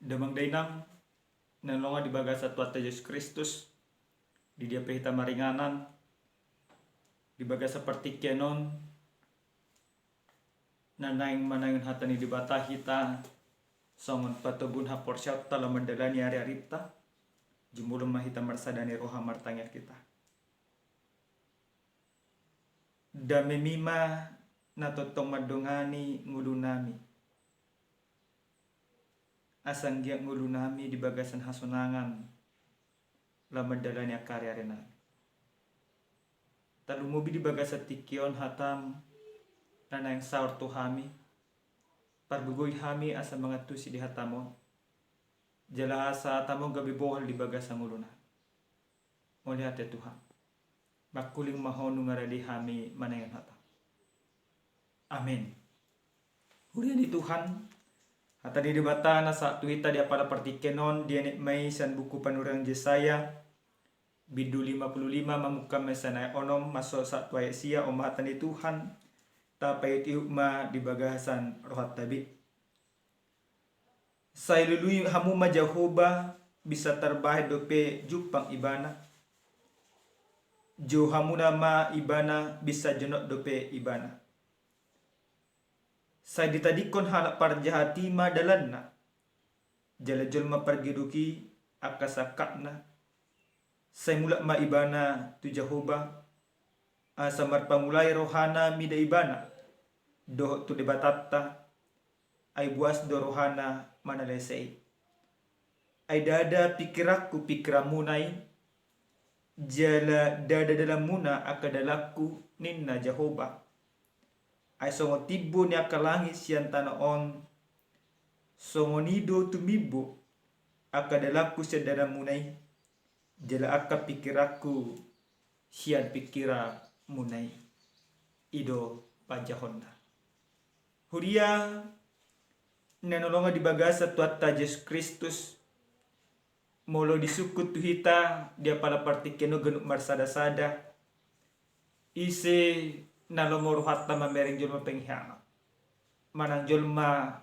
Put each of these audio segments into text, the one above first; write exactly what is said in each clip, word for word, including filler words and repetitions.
Damang dainang na longa di bagasan Tuhanta Jesus Kristus, di dia pe hita maringanan, di bagasan partingkian on, na naeng manangihon hata ni Debata hita, songon patobun haporseaonta laho mandalani ari-arinta, jumolo ma hita marsada ni roha martangiang hita. Damemi ma na tongtong mandongani ngolunami. Asa anggiat ngolunami di bagasan hasonangan laho mandalani angka ari-arinami. Tarlumobi di bagasan tingki on hatam na naeng saor tu hami, pargogoi hami asa mangantusi di hatam on, jala asa hatam on gabe bohal di bagasan ngolunami. Mauliate Tuhan. Mangkuling ma Ho nunga rade hami manangihon hata. Amen. Huria ni Tuhan, hata ni Debata na sahat tu hita di apala partingkian on dienet ma i sian buku panurirang Jesaya, bindu lima pulu lima, mamungka ma sian ayat onom, masuk sahat tu ayat sia. On ma hata ni Tuhan, tapaihut-ihut ma di bagasan rohanta be. Sai lului hamu ma Jahowa, bisa tarbahen dope jumpang Ibana. Jou hamuna ma Ibana, bisa jonok dope Ibana. Sai ditadingkon halak parjahat i ma dalanna, jala jolma pargeduk i angka sangkapna. Sai mulak ma Ibana tu Jahowa, asa marpangulai rohana mida Ibana dohot tu Debatanta, ai buas do rohana manalese i. Ai ndada pingkiranku pingkiranmuna i, jala ndada dalanmuna angka dalanku, ninna Jahowa. Ai songon timbo ni angka langit sian tano on, songon i do tumimbo angka dalanku sian dalanmuna i, jala angka pingkiranku sian pingkiranmuna i. I do panjahonna. Huria na hinaholongan di bagasan Tuhanta Jesus Kristus, molo disungkun tu hita di apala partingkian on ganup marsada-sada, ise na lomo rohanta mamereng jolma pengkhianat, manang jolma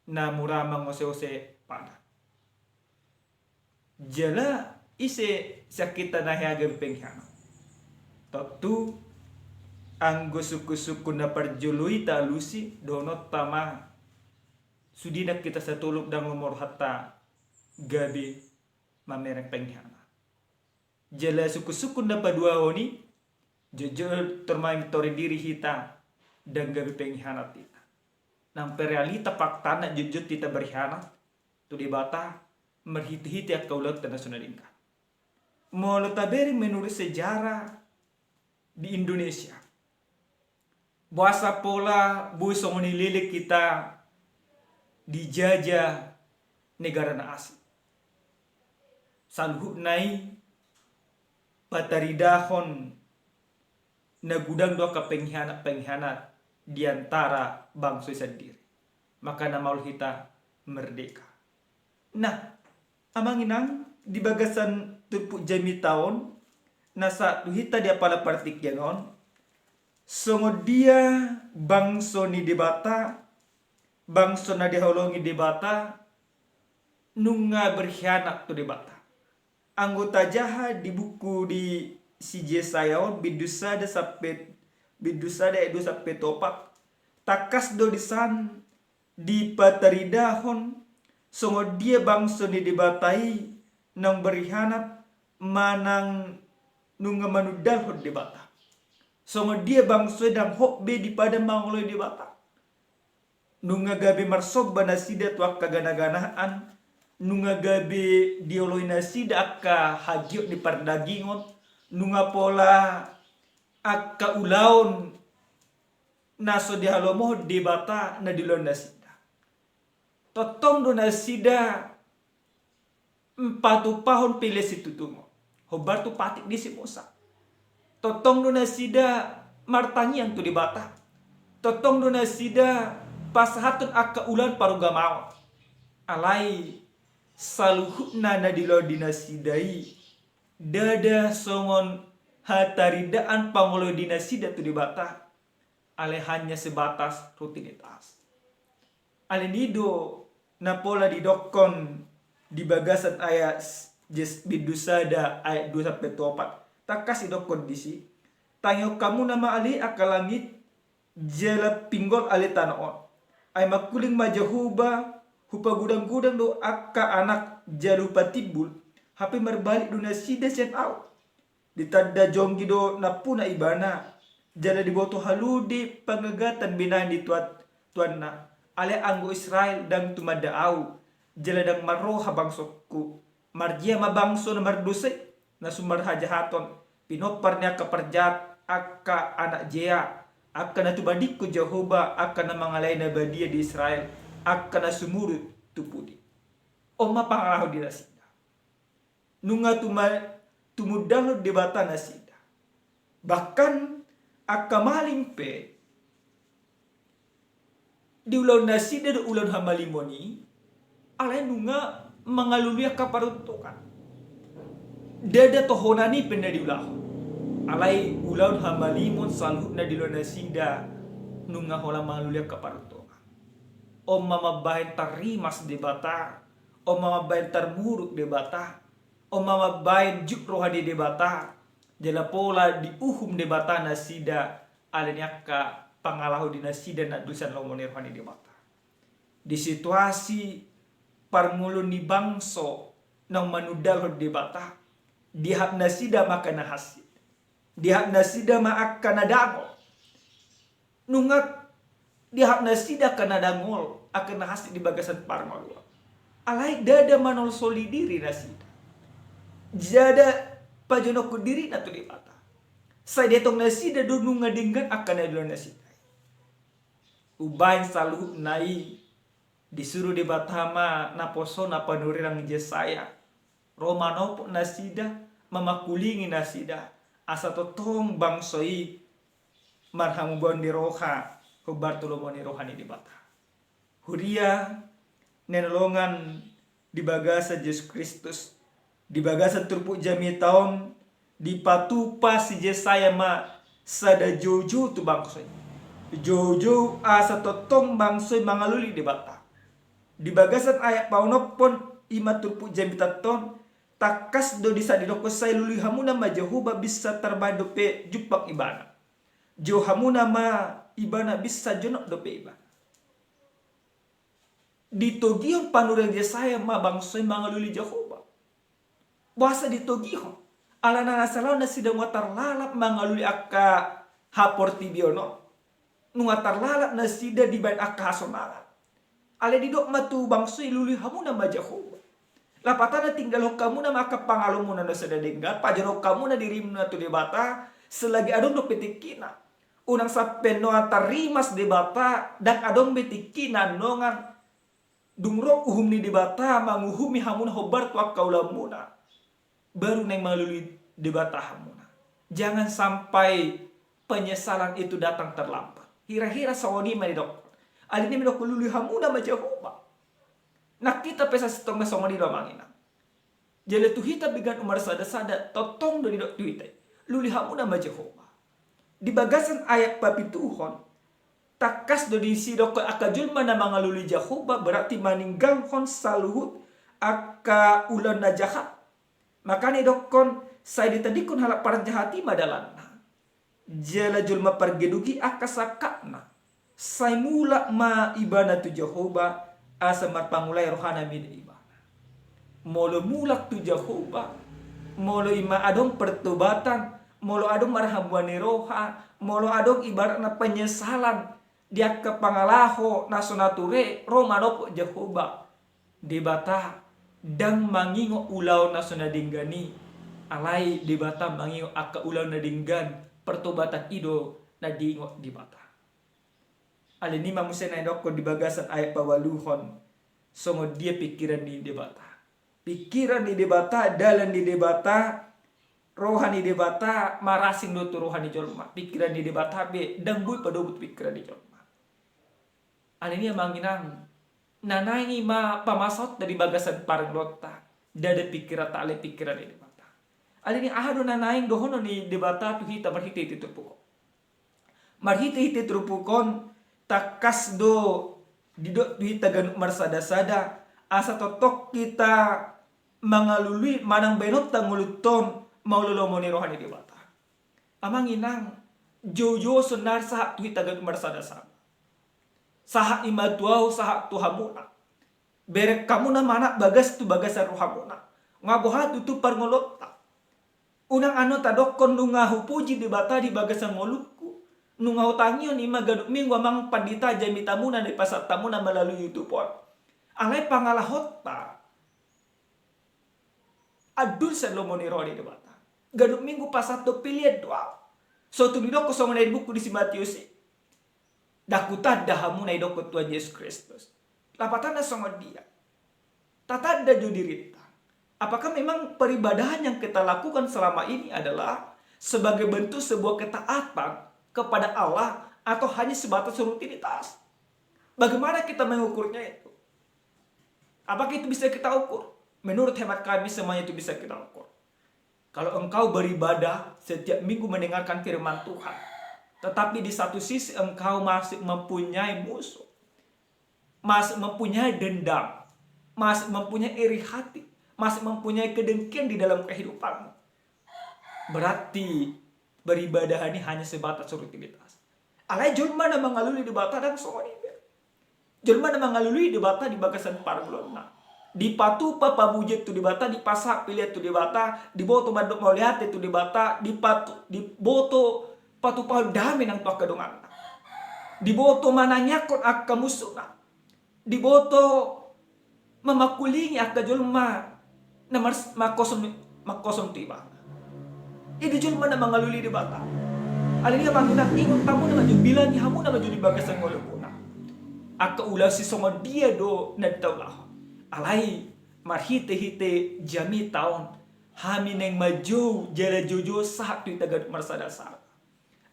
na mura mangose-ose pada. Jala ise sian hita na hea gabe pengkhianat? Tontu anggo sungkun-sungkun na parjolo i taalusi, dohononta ma sude nang hita satolop ndang lomo rohanta gabe mamereng pengkhianat. Jala sungkun-sungkun na paduahon i, jotjot tormai torang diri hita ndang gabe pengkhianat hita. Nang pe realita faktana jotjot hita berkhianat tu Debata marhite-hite angka ulaonta na so na denggan. Molo tabereng menurut sejarah di Indonesia, boasa pola boi songon i leleng hita dijajah negara na asing? Saluhutna i pataridahon na godang do angka pengkhianat-pengkhianat di antara bangso i sandiri. Makana maol hita merdeka. Nah, amang inang, di bagasan turpuk jamita on, na sahat tu hita di apala partingkian on, songon dia bangso ni Debata, bangso na dihaholongi Debata, nunga berkhianat tu Debata. Anggo tajaha di buku di si Jesaya on, bindu sada sampe, bindu sada ayat dua sampe tu opat, tangkas do disan dipataridahon songon dia bangso ni Debata i naung berkhianat manang nunga manundalhon Debata. Songon dia bangso i ndang hot be dipadan mangoloi Debata. Nunga gabe marsomba nasida tu angka gana-ganaan, nunga gabe dioloi nasida angka hagiot ni pardagingon, nunga pola angka ulaon na so dihalomohon Debata na diulahon nasida. Tongtong do nasida patupahon pelean situtungon, hombar tu patik ni si Musa. Tongtong do nasida martangiang tu Debata. Tongtong do nasida pasahathon angka ulaon parugamaon. Alai saluhutna na diulahon di nasida i ndada songon hataridaan pangoloi di nasida tu Debata. Alai hanya sebatas rutinitas. Alani i do na pola didokkon di bagasan ayat s-, jes-, bindu sada ayat dua sampe tu opat. Tangkas didokkon disi: Tangihon hamuna ma ale angka langit, jala pinggol ale tano on. Ai mangkuling ma Jahowa, hupagodang-godang do angka anak jala hupatimbul, hape marbalik do nasida sian Ahu. Ditanda jonggi do nampuna ibana, jala diboto halode panggagatan binahen ni tuan-, tuanna. Alai anggo Israel ndang tumanda Ahu, jala ndang marroha bangsongku. Marjea ma bangso na mardosa i, na so marhajahaton, pinompar ni angka parjahat, angka anak jea, angka na tumbadingkon Jahowa, angka na mangalehon na badia di Israel, angka na sumurut tu pudi. On ma pangalaho di nasida. Nunga tuma-, tumundalhon Debata nasida. Bahkan angka malim pe, di ulaon nasida do ulaon hamalimon i, alai nunga mangalului angka paruntungan. Ndada tohonan i pe na diulahon. Alai ulaon hamalimon saluhutna di ulaon nasida, nunga holan mangalului angka paruntungan. On ma mambahen tarrimas Debata, on ma mambahen tarmuruk Debata, on ma mambahen jut roha ni Debata, jala pola diuhum Debata nasida, alani angka pangalaho di nasida na dusat lomo ni roha ni Debata. Di situasi parngoluon ni bangso naung manundalhon Debata, diahap nasida ma angka na hansit. Diahap nasida ma angka na dangol. Nunga diahap nasida angka na dangol, angka na hansit di bagasan parngoluon. Alai ndada manolsoli diri nasida. Ndada pajonokhon dirina tu Debata. Sai dietong nasida do nunga denggan angka na diula nasida. Umbahen saluhutna i disuru Debata ma naposona panurirang Jesaya. Ro manopot nasida, mamangkulingi nasida, asa tongtong bangso i marhamubaon ni roha, hombar tu lomo ni roha ni Debata. Huria na hinaholongan di bagasan Jesus Kristus, di bagasan turpuk jamita on, dipatupa si Jesaya ma sada joujou tu bangso i. Joujou asa tongtong bangso i mangalului Debata. Di bagasan ayat paonomhon i ma turpuk jamita on, tangkas do disi didokkon: Sai lului hamuna ma Jahowa, binsa tarbahen dope jumpang ibana. Jou hamuna ma ibana, binsa jonok dope ibana. Ditogihon panurirang Jesaya ma bangso i mangalului Jahowa. Boasa ditogihon? Alana na salaon nasida nunga tarlalap mangalului angka haportibion on. Nunga tarlalap nasida dibahen angka hasonangan. Alai didok ma tu bangso i: Lului hamuna ma Jahowa. Lapatanna tinggalhon hamuna ma angka pangalaomuna na so denggan, pajonokhon hamuna dirimuna tu Debata, selagi adong dope tingkina. Unang sampe nongan tarrimas Debata, ndang adong be tingkina nongan dung ro uhum ni Debata manguhumi hamuna hombar tu angka ulaonmuna. Baru naeng mangalului Debata hamuna. Jangan sampai penyesalan itu datang terlambat. Hira-hira songon i ma didokkon. Alani i ma didokkon: Lului hamuna ma Jahowa. Nang hita pe sasintongna songon i do, amang inang. Jala tu hita pe denggan umar sada-sada, tongtong do didok tu hita i: Lului hamuna ma Jahowa. Di bagasan ayat papituhon, tangkas do disi didokkon angka jolma na mangalului Jahowa, berarti maninggalhon saluhut angka ulaon na jahat. Makana didokkon: Sai ditadingkon halak parjahat i ma dalanna, jala jolma pargeduk i angka sangkapna. Sai mulak ma ibana tu Jahowa, asa marpangula i rohana mida ibana. Molo mulak tu Jahowa, molo i ma adong pertobatan, molo adong marhamuan ni roha, molo adong ibaratna penyesalan di angka pangalaho na so na ture, ro manopot Jahowa. Debata ndang mangingot ulaon na so na denggan i, alai Debata mangingot angka ulaon na denggan, pertobatan i do na diingot Debata. Alani i ma muse na didokkon di bagasan ayat paualuhon, songon dia pingkiran ni Debata. Pingkiran ni Debata, dalan ni Debata, roha ni Debata marasing do tu roha ni jolma. Pingkiran ni Debata be ndang boi padomu tu pingkiran ni jolma. Alani i, amang inang, na naeng i ma pamasaonta di bagasan parngoluonta, ndada pingkiranta alai pingkiran ni Debata. Alani i, aha do na naeng dohonon ni Debata tu hita marhite-hite turpuk on? Marhite-hite turpuk on, tangkas do Didok tu hita ganup marsada-sada, asa tongtong hita mangalului manang baenonta ngolunta on mangula lomo ni roha ni Debata. Amang inang, joujou saonari sahat tu hita ganup marsada-sada. Sahat i ma tu ahu, sahat tu hamuna. Bereng hamuna ma na bagas tu bagasan rohamuna. Nga boha tutu parngoluonta. Unang annon tadokkon nunga hupuji Debata di bagasan ngolungku, nunga hutangihon i ma ganup minggu amang pandita jamitamuna na dipasahat hamuna melalui YouTube on. Alai pangalahonta andul sian lomo ni roha ni Debata. Ganup minggu pasahathon pelean do ahu. So tung didokkon songon na di buku di si Matius i. Ndang hutanda hamu na didokkon Tuhan Jesus Kristus. Lapatanna songon dia? Tatanda jo dirinta. Apakah memang peribadahan yang kita lakukan selama ini adalah sebagai bentuk sebuah ketaatan kepada Allah atau hanya sebatas rutinitas? Bagaimana kita mengukurnya itu? Apakah itu bisa kita ukur? Menurut hemat kami, semuanya itu bisa kita ukur. Kalau engkau beribadah setiap minggu mendengarkan firman Tuhan, tetapi di satu sisi engkau masih mempunyai musuh, masih mempunyai dendam, masih mempunyai iri hati, masih mempunyai kedengkian di dalam kehidupanmu, berarti beribadah ini hanya sebatas rutinitas. Alai jolma na mangalului Debata ndang songon i be. Jolma na mangalului Debata di bagasan parngoluonna, dipatupa pamujian tu Debata, dipasahat pelean tu Debata, diboto mandok mauliate tu Debata, dipatu-, diboto patupahon dame nang tu angka donganna, diboto manangiangkon angka musuna, diboto mamangkulingi angka jolma na mars-, mangkosom, mangkosom tu ibana. I do jolma na mangalului Debata. Alani i amang inang, ingot hamuna ma jo, bilangi hamuna ma jo di bagasan ngolumuna angka ulaon sisongon dia do na taulahon. Alai marhitehite jamita on, hami naeng manjou jala joujou sahat tu hita ganup marsada-sada.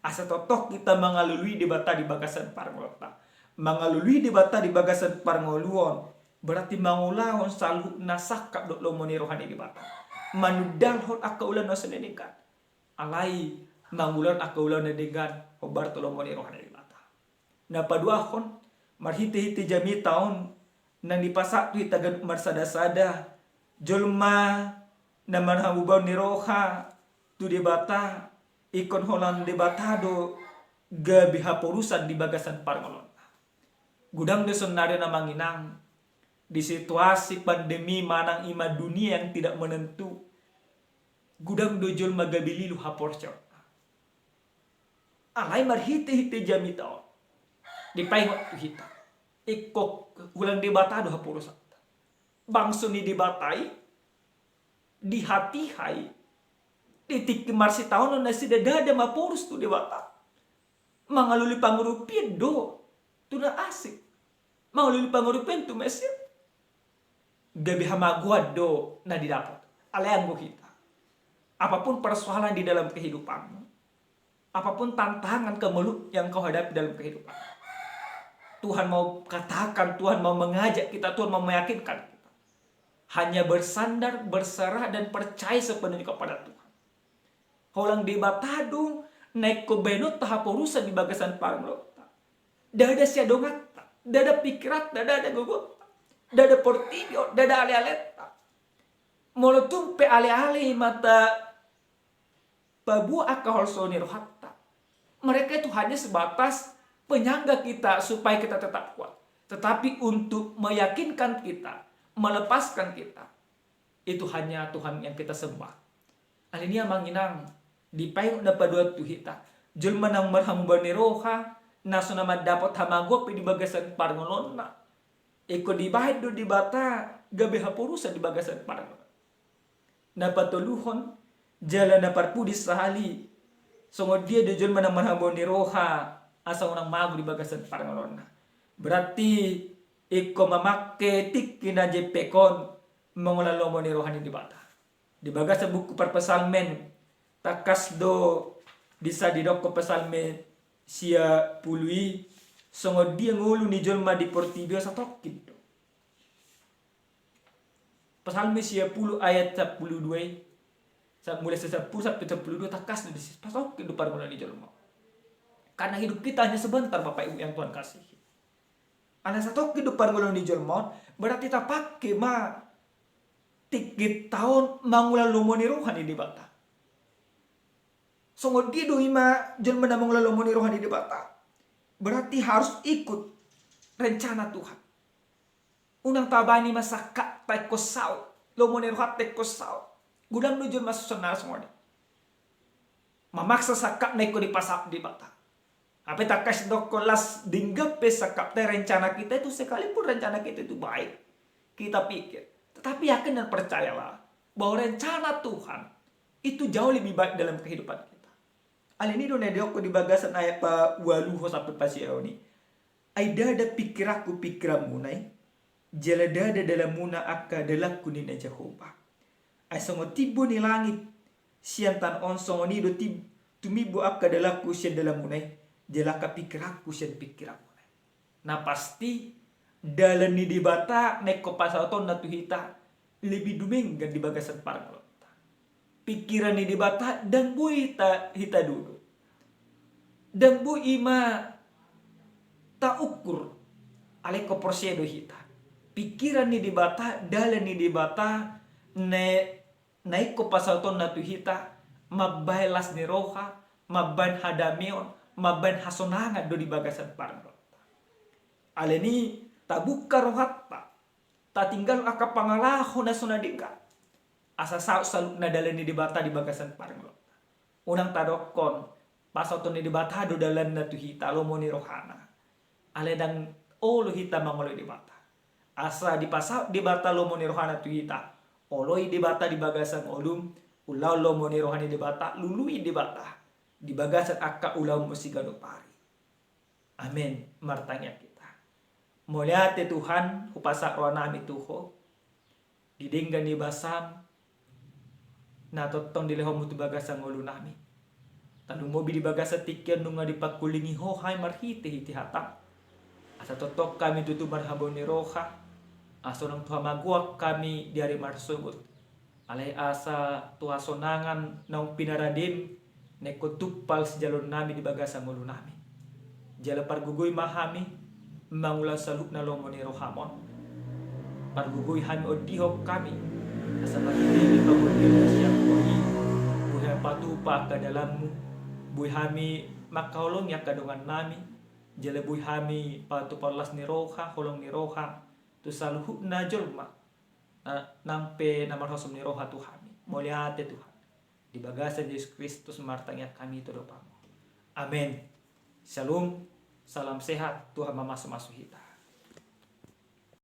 Asa tongtong hita mangalului Debata di bagasan parngoluonta. Mangalului Debata di bagasan parngoluon berarti mangulahon saluhutna sangkap dohot lomo ni roha ni Debata. Manundalhon angka ulaon na so na denggan, alai mangulahon angka ulaon na denggan hombar tu lomo ni roha ni Debata. Na paduahon, marhitehite jamita on naeng dipasahat tu hita ganup marsada-sada, jolma na marhamubaon ni roha tu Debata, ingkon holan Debata do gabe haporusan di bagasan parngoluonna. Godang do saonari on amang inang, di situasi pandemi manang i ma dunia yang tidak menentu, godang do jolma gabe lilu haporseaonna. Alai marhitehite jamita on, dipaingot tu hita, ingkon holan Debata do haporusanta. Bangso ni Debata i dihatihai, di tingki marsitaonon nasida ndada maporus tu Debata. Mangalului pangurupion do tu na asing, mangalului pangurupion tu Mesir. Gabe hamagoan do na didapot. Alai anggo hita, apapun persoalan di dalam kehidupanmu, apapun tantangan kemelut yang kau hadapi dalam kehidupan, Tuhan mau katakan, Tuhan mau mengajak kita, Tuhan mau meyakinkan kita. Hanya bersandar, berserah, dan percaya sepenuhnya kepada Tuhan. Holan Debata do na ingkon baenonta haporusan di bagasan parngoluonta. Ndada siadonganta, ndada pikiranta, ndada gogonta, ndada portibi on, ndada alealenta. Molo tung pe aleale i ma tapaboa angka holso ni rohanta, mereka itu hanya sebatas penyangga kita supaya kita tetap kuat. Tetapi untuk meyakinkan kita, melepaskan kita, itu hanya Tuhan yang kita sembah. Alani i amang inang, dipaingot na paduahon tu hita, jolma na marhamubaon ni roha, na so na mandapot hamagoan pe di bagasan parngoluonna, ingkon dibaen do Debata gabe haporusan di bagasan parngoluonna. Na patoluhon, jala na parpudi sahali, songon dia do jolma na marhamubaon ni roha asa unang mago di bagasan parngoluonna? Berarti ingkon mamangke tingki na jempek on mangula lomo ni roha ni Debata. Di bagasan buku Parpsalmen, tangkas do disa didokkon Psalmen sia pulu i, songon dia ngolu ni jolma di portibi on satongkin do. Psalmen sia pulu ayat sampulu dua i, sa-, mulai sian sampulu sampe sampulu dua, tangkas do disi, satongkin do parngoluon ni jolma. Karena hidup kita hanya sebentar, Bapak Ibu yang Tuhan kasihi. Ala satongkin do parngoluon ni jolma on, berarti tapangke ma tingki taon mangula lomo ni roha ni Debata. Songon dia do i ma jolma na mangula lomo ni roha ni Debata? Berarti harus ikut rencana Tuhan. Unang tabaen i ma sangkapta ingkon saut, lomo ni rohanta ingkon saut. Godang do jolma songon na songon i. Mamaksa sangkapna ingkon dipasaut Debata. Hape tangkas dokkon las denggan pe sangkapta rencana kita itu, sekalipun rencana kita itu baik, kita pikir. Tetapi yakin dan percayalah bahwa rencana Tuhan itu jauh lebih baik dalam kehidupan kita. Alani do na didokkon di bagasan ayat paualuhon sampe pasiahon i. Ai ndada pingkiranku pingkiranmuna i, jala ndada dalanmuna angka dalanku ninna Jahowa. Ai songon timbo ni langit sian tano on, songon i do tim-, tumimbo angka dalanku sian dalanmuna i, jala angka pingkiranku sian pingkiranmuna i. Na pasti, dalan ni Debata na ingkon pasautonna tu hita lebih dumenggan di bagasan parngoluonta. Pingkiran ni Debata ndang boi hita, hita dudu. Ndang boi i ma taukur, alai ingkon porsea do hita. Pingkiran ni Debata, dalan ni Debata, na, na ingkon pasautonna tu hita, mambaen las ni roha, mambaen hadameon, mambaen hasonangan do di bagasan parngoluonta. Alani i, tabuka rohanta, tatinggal angka pangalaho na so na denggan, asa saut saluhutna dalan ni Debata di bagasan parngoluonta. Unang tadokkon, pasauton ni Debata do dalanna tu hita, lomo ni rohana. Alai ndang olo hita mangoloi Debata. Asa dipasaut Debata lomo ni rohana tu hita, oloi Debata di bagasan ngolum, ulaon lomo ni roha ni Debata, lului Debata di bagasan angka ulaonmu siganup ari. Amen. Martangiang hita. Mauliate Tuhan, hupasahat rohanami tu Ho, di denggan ni basam na tongtong dilehonmu tu bagasan ngolunami. Tarlumobi di bagasan tingki on nunga dipangkulingi Ho hami marhitehite hatam, asa tongtong hami tutu marhabot ni roha, asa unang tu hamagoan hami di ari marsogot. Alai asa tu hasonangan naung pinaradem na ingkon tumpal sijaloonnami di bagasan ngolunami. Jala pargogoi ma hami mangula saluhutna lomo ni roham on. Pargogoi hami, ondihon hami, asa marhitehite pangondihon na sian Ho i, boi hami patupa angka dalanmu, boi hami mangkaholongi angka dongannami, jala boi hami patupa las ni roha, holong ni roha tu saluhutna jolma na, nang pe na marhosom ni roha tu hami. Mauliate Tuhan. Di bagasan Jesus Kristus martangiang hami tu adopanmu. Amen. Shalom. Salam sehat. Tuhan mamasumasu hita.